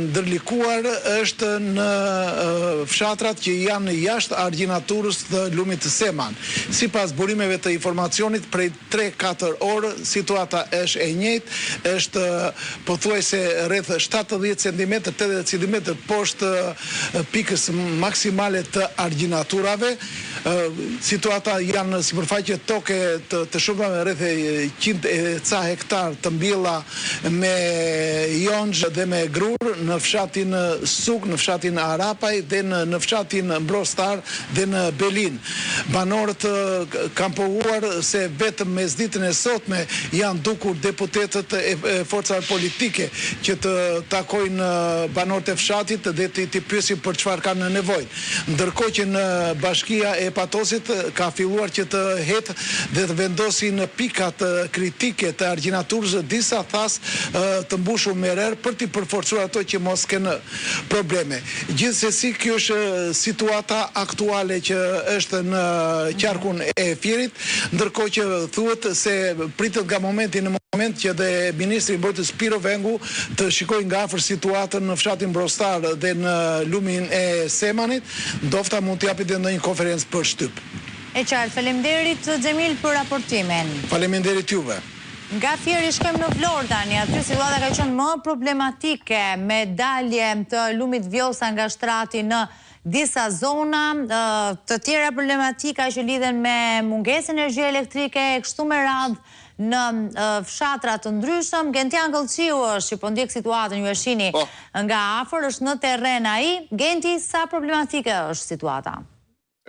Ndërlikuar është në fshatrat që janë jashtë argjinaturës të lumit Seman. Sipas burimeve të informacionit, prej tre-katër orë situata është e njëjtë, është pothuajse rreth 70 centimetër, 80 centimetër poshtë pikës maksimale të argjinaturave. Situata janë sipërfaqe toke të shumta rreth 100 e ca hektarë të mbjella me jonxhë dhe me grurë në fshatin Suk, në fshatin Arapaj dhe në fshatin Mbrostar dhe në Belinë. Banorët kanë pohuar se vetëm mesditën e sotme janë dukur deputetët e forcave politike që të takojnë banorët e fshatit dhe t'i pyesin për çfarë kanë nevojë. Ndërkohë që në bashkia e Patosit ka filluar që të hedhë dhe të vendosi në pikat kritike të argjinaturës disa thasë të mbushur me rërë për t'i përforcuar ato që mos kenë probleme. Gjithsesi kjo është situata aktuale që është në qarkun e Fierit, ndërkohë që thuhet se pritet nga momenti në moment që dhe ministri i Mbrojtjes Pirro Vengu të shikojë nga afër situatën në fshatin Mbrostar dhe në lumin e Semanit, ndofta mund të japë dhe ndonjë konferencë për shtyp. E qartë, faleminderit Xhemil për raportimin. Faleminderit juve. Nga Fieri shkojmë në Vlorë tani, aty situata ka qenë më problematike me dalje të lumit Vjosa nga shtrati në disa zona, të tjera problematika që lidhen me mungesën e energjie elektrike e kështu me radhë në fshatra të ndryshëm. Gentian Gëllçiu është që po ndjek situatën, ju e shihni po. nga afër, është në terren ai. Genti, sa problematike është situata?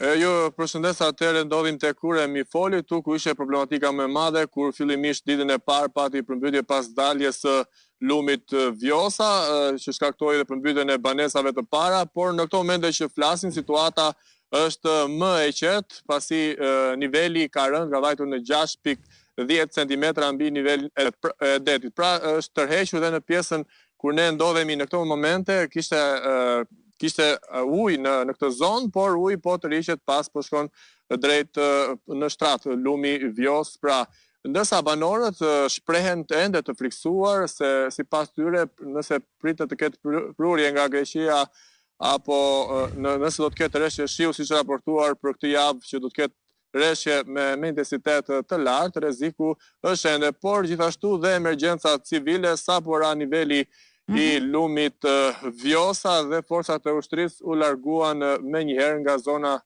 E ju përshëndes atëherë ndodhemi tek ura e Mifolit, këtu ku ishte problematika më e madhe, kur fillimisht ditën e parë pati përmbytje pas daljes së lumit Vjosa, që shkaktoi edhe përmbytjen e banesave të para, por në këto momente që flasim, situata është më e qetë, pasi niveli ka rënë, ka vajtur në 6.10 cm mbi nivelin e detit. Pra është tërhequr dhe në pjesën Kur ne ndodhemi në këto momente, kishte kishte ujë në në këtë zonë, por uji po tërhiqet pas, po shkon drejt në shtrat, lumi Vjosë, pra ndërsa banorët shprehen ende të frikësuar se sipas tyre nëse pritet të ketë prurje nga Greqia apo në, nëse do të ketë reshje shiu siç është raportuar për këtë javë që do të ketë reshje me me intensitet të lartë, rreziku është ende, por gjithashtu dhe emergjenca civile sapo ra niveli i mhm. lumit Vjosa dhe forcat e ushtrisë u larguan menjëherë nga zona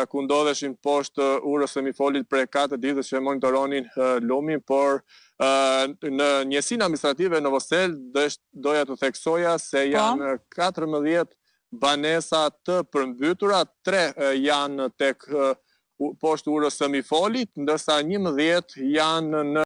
ku ndodheshin poshtë urës së Mifolit prej 4 ditësh që monitoronin lumin, por në njësinë administrative Novoselë doja të theksoja se po. janë 14 banesa të përmbytura, 3 janë tek poshtë urës së Mifolit, ndërsa 11 janë në.